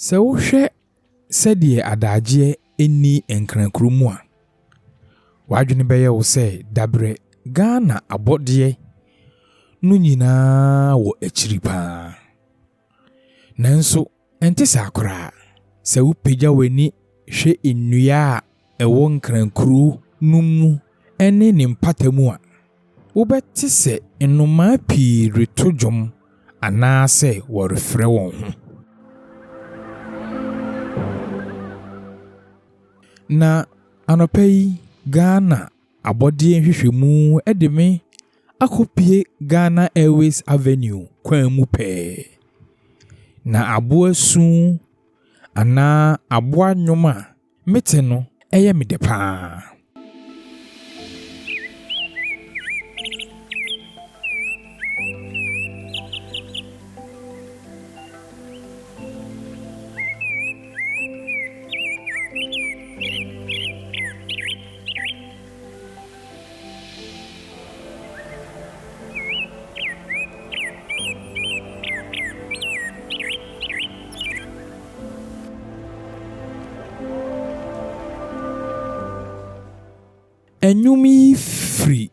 Sɛ wohwɛ sɛdeɛ adagyeɛ nni Nkran kuro mu a, w'adwene bɛyɛ wo sɛ dabrɛ Ghana abɔdeɛ no nyinaa wɔ akyiri paa. Nanso ɛnte saa koraa. Sɛ wopagya w'ani hwɛ nnua a ɛwɔ Nkran kuro no mu ne ne mpata mu a, wobɛte sɛ nnomaa pii reto dwom anaasɛ wɔrefrɛ wɔn ho. Na anɔpa yi, Ghana abɔdeɛ nhwehwɛmu de me akɔpue Ghana Airways Avenue kwan mu pɛɛ. Na aboa su anaa aboa nnwom a mete no yɛ me dɛ paa. Nnwom yi firi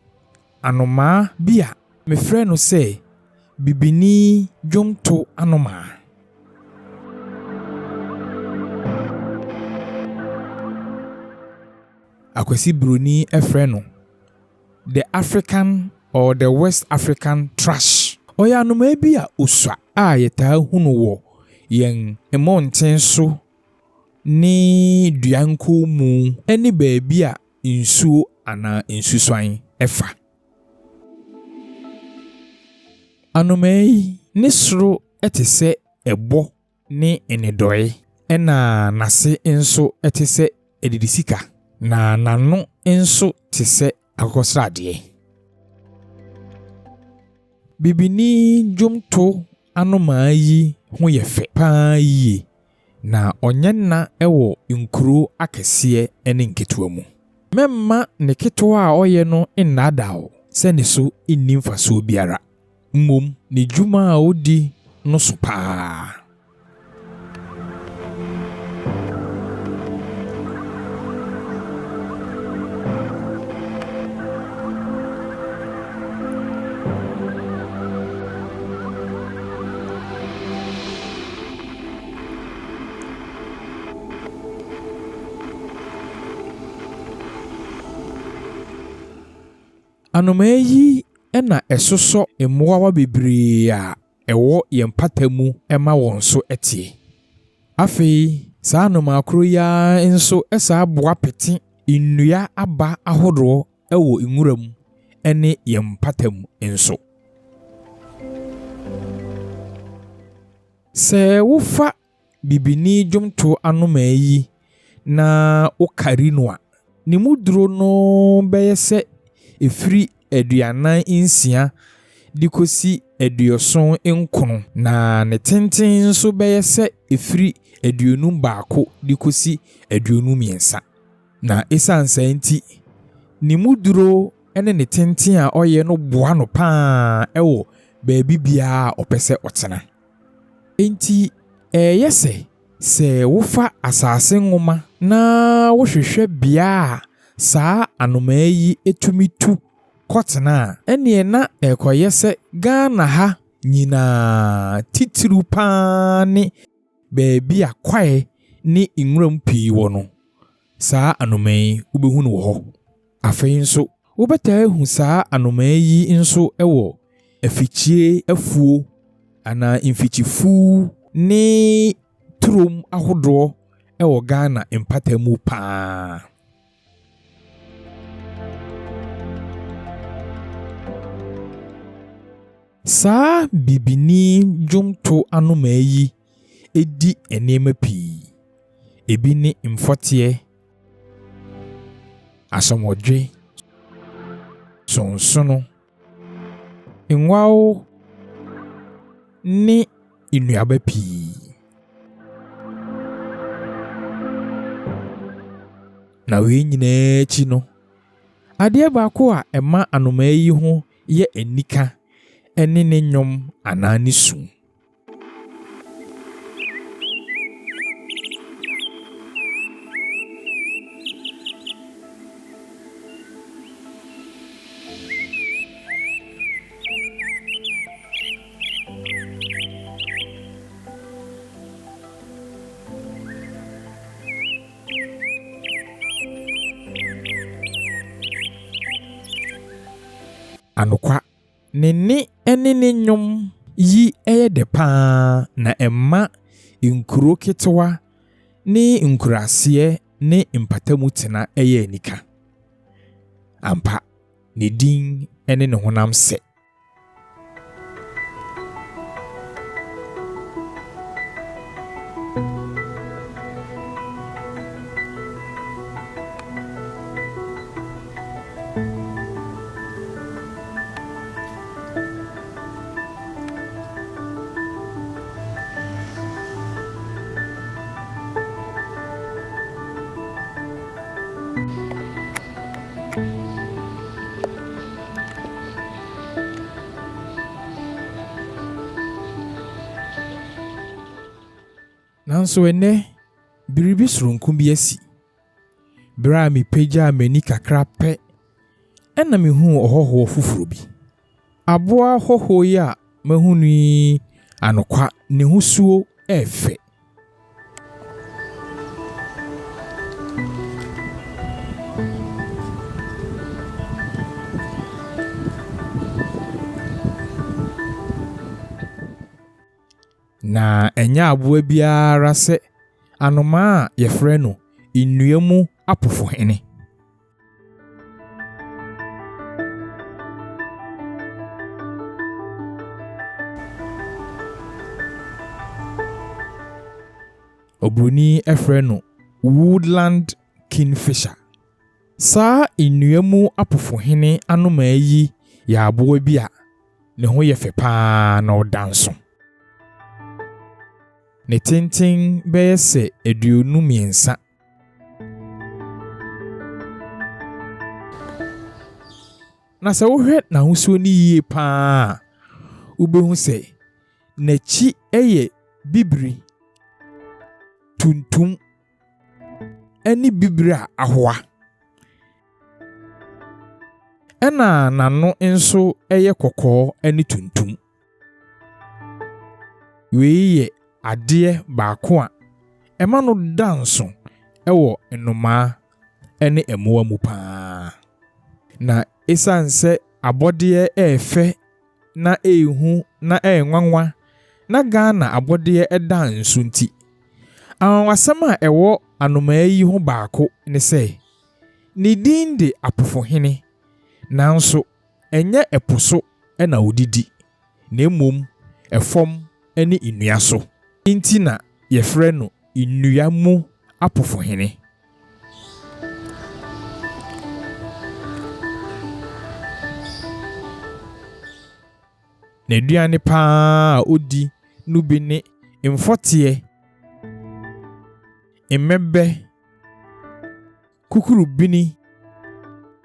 anomaa bi a mefrɛ no sɛ Bibini dwomto anomaa. Akwasi Broni frɛ no The African or the West African Thrush. Ɔyɛ anomaa bi a osua a yɛtaa hu no wɔ yɛn mmɔnten so ne dua nkɔnmu ne baabi a nsuo anaa nsusuan fa. Anomaa yi ne soro te sɛ ɛbɔ ne nnedɔe, ɛnna n'ase nso te sɛ adidisika, na n'ano nso te sɛ akokɔsradeɛ. Bibini dwomto anomaa yi ho yɛ fɛ paa yie, na ɔnyɛ nna wɔ nkuro akɛseɛ ne nketewa mu. Mɛmma ne ketewa a ɔyɛ no nnaadaa wo sɛ ne so nni mfasoɔ biara. Mmom ne dwuma a odi no so paa. Anomaa yi na ɛsosɔ mmoawa bebree a ɛwɔ yɛn mpata mu ma wɔn so teɛ. Afei, saa anomaa koro yi ara nso saa boa pete nnua aba ahodoɔ wɔ nwura mu ne yɛn mpata mu nso. Sɛ wofa Bibini dwomtoɔ anomaa yi na wokari no a, ne mu duro no bɛyɛ sɛ ɛfiri 46 de kɔsi 79, na ne tenten nso bɛyɛ sɛ ɛfiri 51 de kɔsi 23. Na ɛsiane saa nti, ne mu duro ne ne tenten a ɔyɛ no boa no pa ara wɔ baabi biara a ɔpɛ sɛ ɔtena. Enti ɛyɛ sɛ, sɛ wofa asase nwoma na wohwehwɛ bea a saa anomaa yi tumi tu kɔtena a, ɛneɛ na ɛrekɔyɛ sɛ Ghana ha nyinaa, titiriw pa ara ne baabi a kwae ne nwuram pii wɔ no, saa anomaa yi, wobɛhu no wɔ hɔ. Afei nso, wobɛtaa ahu saa anomaa yi nso wɔ afikyie afuo anaa mfikyifuo ne turom ahodoɔ wɔ Ghana mpata mu pa ara. Saa bibini dwomto anomaa yi di nneɛma pii. Ebi ne mfɔteɛ, asomdwoe, sonsono, nwaw ne nnuaba pii. Na wei nyinaa akyi no, adeɛ baako a ɛma anomaa yi ho yɛ anika ne ne nnwom anaa ne su. Anokwa, ne nne ne ne nnwom yi yɛ dɛ paa na ɛma nkuro ketewa ne nkuraaseɛ ne mpatamu tena yɛ anika. Ampa, ne din ne ne honam sɛ. Nanso ɛnnɛ, biribi soronko bi asi. Bere a mipagyaa m'ani kakra pɛ na mihuu ɔhɔhoɔ foforo bi. Aboa hɔhoɔ yi a mahu no yi anokwa ne ho suo yɛ fɛ. Na ɛnyɛ aboa biara sɛ anomaa a wɔfrɛ no nnua mu apofohene. Oburoni frɛ no woodland kingfisher. Saa nnua mu apofohene anomaa yi yɛ aboa bi a ne ho yɛ fɛ paa na ɔda nso. Ne tenten bɛyɛ sɛ 23. Na sɛ wohwɛ n'ahosuo no yie paa a, wobɛhu sɛ n'akyi yɛ bibiri, tuntum ne bibiri a ahoa. Ɛna n'ano nso yɛ kɔkɔɔ ne tuntum. Wei yɛ adeɛ baako a ɛma no da nso wɔ nnomaa ne mmoa mu pa ara. Na ɛsiane sɛ abɔdeɛ yɛ fɛ na ɛyɛ hu na ɛyɛ nwanwa na Ghana abɔdeɛ da nso nti, anwanwasɛm a ɛwɔ anomaa yi ho baako ne sɛ, ne din de Apofohene, nanso ɛnyɛ ɛpo so na ɔdidi, na mmom ɛfam ne nnua so. Nti na yɛfrɛ no nnua mu apofohene. N'aduane pa ara a ɔdi no bi ne mfɔteɛ, mmɛbɛ, kukurubini,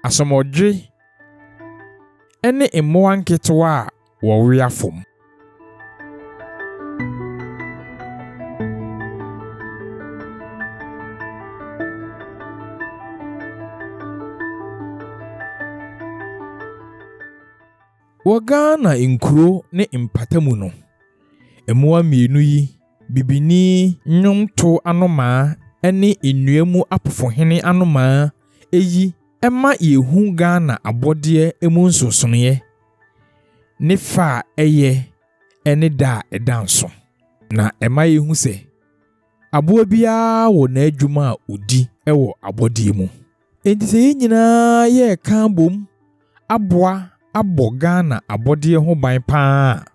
asomɔdwe ne mmoa nketewa a wɔwea fam. Wɔ Ghana nkuro ne mpatamu no, mmoa mmienu yi, bibini nnwomto anomaa ne nnua mu apofohene anomaa yi ma yɛhu Ghana abɔdeɛ mu nsonsonoeɛ ne fɛ a ɛyɛ ne da a ɛda nso. Na ɛma yɛhu sɛ aboa biara wɔ n'adwuma a ɔdi wɔ abɔdeɛ mu. Enti sɛ yɛn nyinaa yɛreka abom aboa abɔ Ghana abɔdeɛ ho ban pa ara a,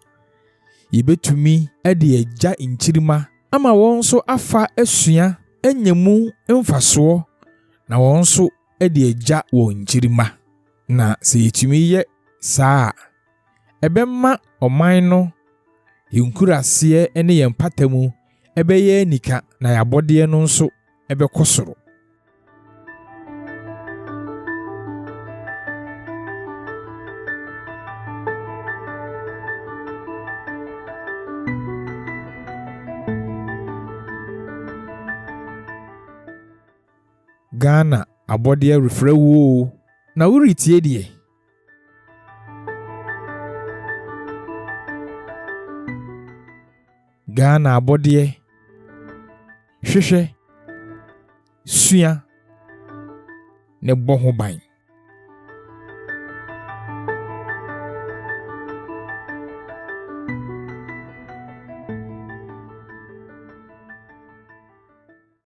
yɛbɛtumi de agya nkyirimma ama wɔn nso afa asua anya mu mfasoɔ na wɔn nso de agya wɔn nkyirimma. Na sɛ yɛtumi yɛ saa a, ɛbɛma ɔman no, yɛn nkuraseɛ ne yɛn mpatamu bɛyɛ anika na yɛn abɔdeɛ no nso bɛkɔ soro. Ghana abɔdeɛ refrɛ wo oo, na woretie deɛ? Ghana abɔdeɛ, hwehwɛ, sua, ne bɔ ho ban.